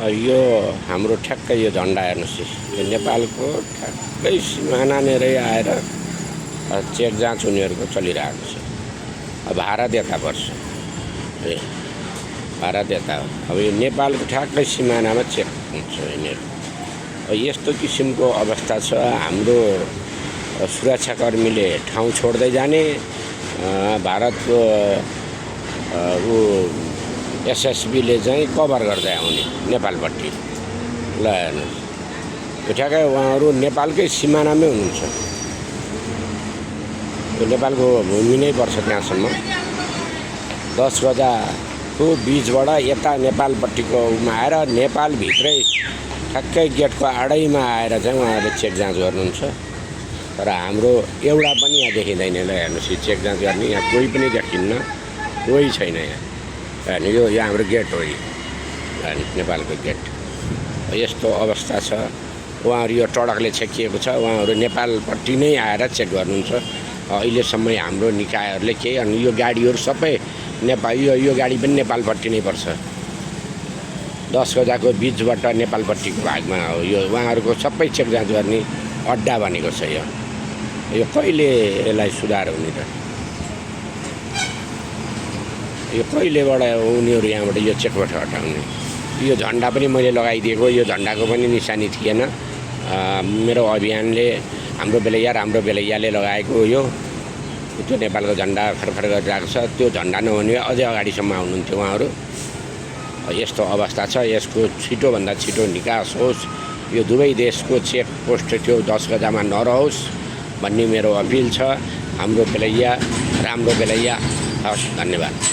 यो हाम्रो ठ्याक्कै यो झन्डा हेर्नुहोस्, यो नेपालको ठ्याक्कै सिमानानेरै आएर चेक जाँच उनीहरूको चलिरहेको छ। अब भारत यता पर्छ, भारत यता हो। अब यो नेपालको ठ्याक्कै सिमानामा चेक हुन्छ यिनीहरू। यस्तो किसिमको अवस्था छ। हाम्रो सुरक्षाकर्मीले ठाउँ छोड्दै जाने, भारतको एसएसबीले चाहिँ कभर गर्दै आउने नेपालपट्टि। ल हेर्नुहोस्, यो ठ्याक्कै उहाँहरू नेपालकै सिमानामै हुनुहुन्छ। यो नेपालको भूमि नै पर्छ त्यहाँसम्म। 10 गजाको बिचबाट यता नेपालपट्टिको उमा आएर नेपालभित्रै ठ्याक्कै गेटको आडैमा आएर चाहिँ उहाँहरूले चेक जाँच गर्नुहुन्छ। तर हाम्रो एउटा पनि यहाँ देखिँदैन। ल हेर्नुहोस्, यो चेक जाँच गर्ने यहाँ कोही पनि देखिन्न, कोही छैन यहाँ। हेर्नु, यो हाम्रो गेट हो, यो नेपालको गेट। यस्तो अवस्था छ। उहाँहरू यो टडकले छेकिएको छ। उहाँहरू नेपालपट्टि नै आएर चेक गर्नुहुन्छ। अहिलेसम्म हाम्रो निकायहरूले केही, अनि यो गाडीहरू सबै नेपाल, यो गाडी पनि नेपालपट्टि नै पर्छ। 10 गजाको बिचबाट नेपालपट्टिको भागमा हो यो। उहाँहरूको सबै चेक जाँच गर्ने अड्डा बनेको छ यो कहिले यसलाई सुधार हुने त? यो कहिलेबाट उनीहरू यहाँबाट यो चेकबाट हटाउने? यो झन्डा पनि मैले लगाइदिएको, यो झन्डाको पनि निशानी थिएन। मेरो अभियानले हाम्रो बेलैयाले लगाएको यो, त्यो नेपालको झन्डा खरखर गरिरहेको छ। त्यो झन्डा नहुने अझै अगाडिसम्म आउनुहुन्थ्यो उहाँहरू। यस्तो अवस्था छ। यसको छिटोभन्दा छिटो निकास होस्। यो दुवै देशको चेक पोस्ट त्यो 10 गजामा नरहोस् भन्ने मेरो अपिल छ। हाम्रो बेलैया राम्रो बेलैया हस्। धन्यवाद।